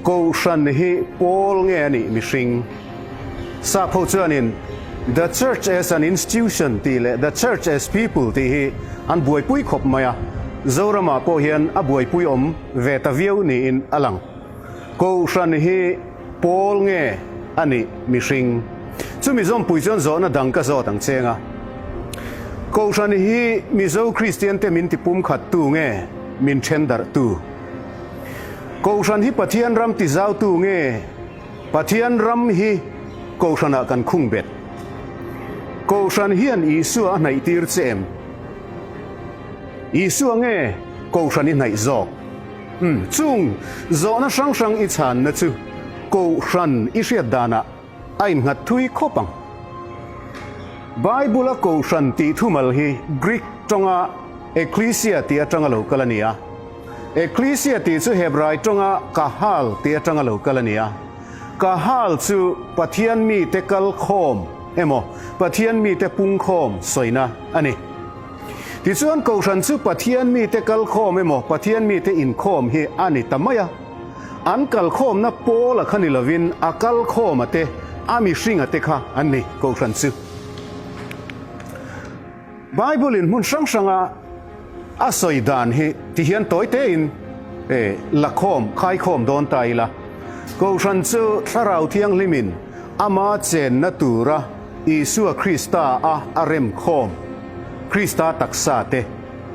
Kohhran hi pawl nge a nih mihring? Sap ho chuanin The Church as an Institution tih leh The Church as People tih hi an buaipui khawp mai a, Zoramah pawh hian a buaipui awm ve ta viau niin a lang. Kohhran hi pawl nge a nih mihring? Chumi zawmpui chuan zawhna dang ka zawt ang cheng a. Kohhran hi Mizo Kristiante min tipumkhattu nge min thendarhtu? Kohhran hi Pathian ram tizautu nge Pathian ram hi Kohhranah kan khung bet? Kohhran hian Isua a hnaihtir che em? Isua nge Kohhran i hnaih zawk? Umm, chung zawhna hrang hrang i chhanna chu Kohhran i hriat danah a innghat thui khawp ang. Bible-a Kohhran tih thumal hi Greek tawnga ekklesia tih atanga lo kal a ni a. Ekklesia tih chu Hebrai tawnga kahal tih atanga lo kal a ni a. Kahal chu Pathian mite kal khawm emaw Pathian mite pungkhawm sawina a ni. Tichuan Kohhran chu Pathian mite kal khawm emaw Pathian mite inkhawm hi a ni ta mai a. An kal khawmna pawl a kha ni lovin a kal khawm a te, a mihring a te kha an ni Kohhran chu. Bible in hmun hrang hranga a sawi dan hi ti hian tawi tein e la khawm, khai khawm dawn ta ila. Kohhran chu Thlarau Thianghlimin ama chenna tura Isua Krista a a rem khawm, Krista taksa te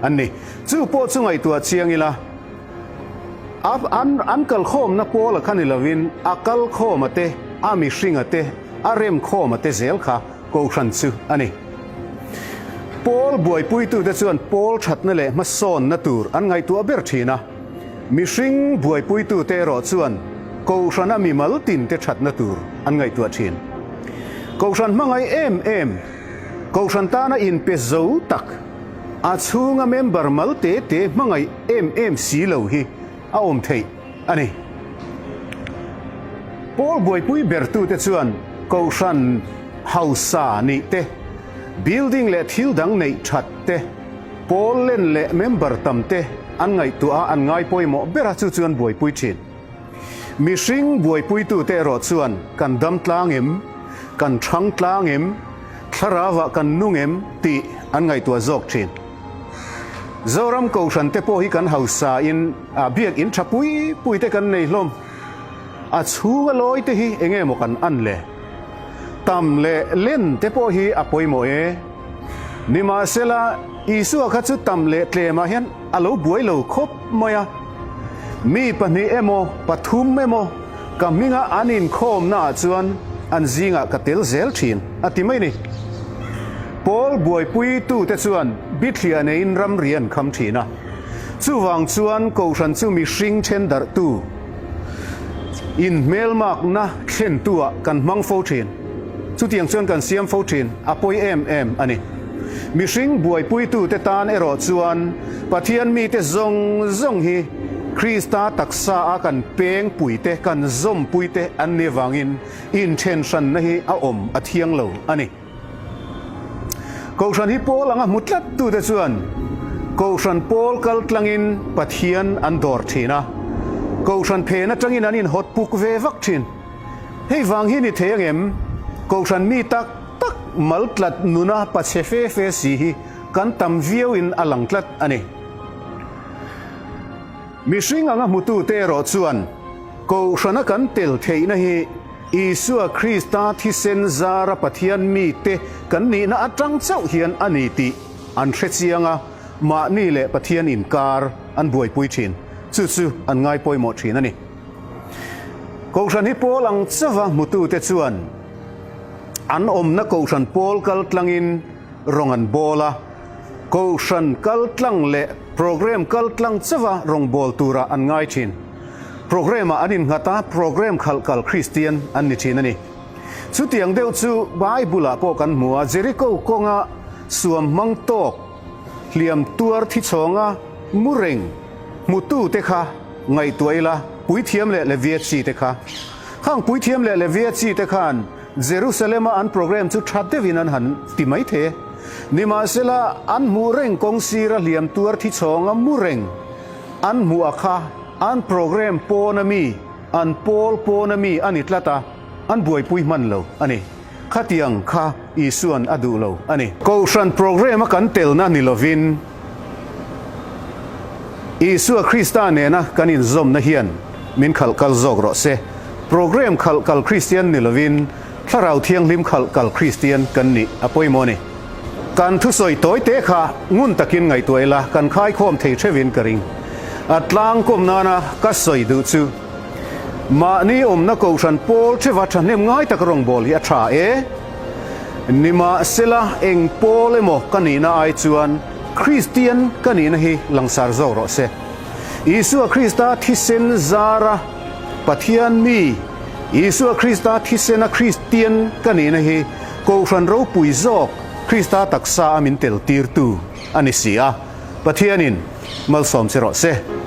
an ni. Chu pawh chu ngaihtuah chiang ila, a an an kal khawmna pawl a kha ni lovin a kal khawm a te, a mihring a te, a rem khawm a te zel kha Kohhran chu a ni. Pawl buaipuitute chuan pawl thatna leh hmasawnna tur an ngaihtuah ber thin a. Mihring buaipuitute erawh chuan Kohhrana mimal tinte thatna tur an ngaihtuah thin. Kohhran hmangaih em em, Kohhran tana inpe zo tak, a chhunga member mal te te hmangaih em em si lo hi a awm theih a ni. Pawl buaipui bertute chuan Kohhran hausa nih te, building leh thil dang neih that te, pawl len leh member tam te an ngaihtuah a, an ngai pawimawh ber a, chu chu an buaipui thin. Mihring buaipuitute erawh chuan kan dam tlang em, kan thang tlang em, thlarauah kan nung em tih an ngaihtuah zawk thin. Zoram Kohhran te pawh hi kan hausa in a biak in tha pui pui te kan nei hlawm. A chhung a lawi te hi enge maw kan an le? Tam leh len te pawh hi a pawimawh e. Nimahsela, Isua kha chu tam leh tlemah hian a lo buai lo khawp mai a. Mi pahnih emaw, pathum emaw ka hminga an inkhawmnaah chuan an zingah ka tel zel thin, a ti mai ni. Pawl buaipuitute chuan bithliah neiin ramri an kham thin a. Chuvang chuan Kohhran chu mihring then darhtu, inhmelmakna thlentuah kan hmang fo thin. Chutiang chuan kan siam fo thin, a pawi em em a ni. Mihring buaipuitute tan erawh chuan Pathian mite zawng zawng hi Krista taksa a kan peng puite, kan zawmpuite an ni vangin inthen hranna hi a awm a thiang lo a ni. Kohhran hi pawl anga hmu tlat tute chuan Kohhran pawl kal tlangin Pathian an dawr thin a, Kohhran phen atangin an inhawt puk ve vak thin. Hei vang hi ni thei angem? Kohhran mi tak tak mal tlat nuna pachhe fe fe si hi kan tam viau in a lang tlat a ni. Mihring anga hmutute erawh chuan Kohhrana kan tel theihna hi Isua Krista thisen zara Pathian mite kan nihna atang chauh hian a ni tih an hre chiang a, mahni leh Pathian inkar an buaipui thin. Chu chu an ngai pawimawh thin a ni. Kohhran hi pawl ang chauha hmutute chuan an awmna Kohhran pawl kal tlangin rawng an bawl a, Kohhran kal tlang leh program kal tlang chauha rawngbâwl turah an ngai thin. Program-ah an innghat a, program khalh kal Kristian an ni thin a ni. Chutiang deuh chu Bible-ah pawh kan hmu a, Jericho kawnga suam hmang tawk, hliam tuar thi chhawnga mu reng hmutute kha ngaihtuah ila, puithiam leh Levia chi te kha. Khang puithiam leh Levia chi te khan Jerusalem-a an program chu tha deuhin an han ti mai thei e. Nimahsela, an hmuh reng kawng sira hliam tuar thi chhawnga mu reng an hmuh a kha an program pawn a mi? an pawl pawna mi a ni tlat a, an buaipui hman lo a ni. Khatiang kha Isua'n a duh lo a ni. Kohhran programme a kan telna ni lovin Isua Krista nena kan inzawmna hian min khalh kal zawk rawh se. Programme khalh kal Kristian ni lovin Thlarau Thianghlim khalh kal Kristian kan nih a pawimawh a ni. Kan thusawi tawi te kha ngun takin ngaihtuah ila kan khaikhawm thei theuhin ka ring. A tlangkawm nana ka sawi duh chu mahni awmna kohhran pawl theuha thahnem ngai tak rawngbâwl hi a tha e. Nimahsela eng pawl emaw ka nihna ai chuan Kristian ka nihna hi langsar zawk rawh se. Isua Krista thisen zara Pathian mi, Isua Krista thisena Kristian ka nihna hi Kohhran ropui zawk Krista taksa a min tel tirtu a ni si a, Pathianin malsawm che rawh se.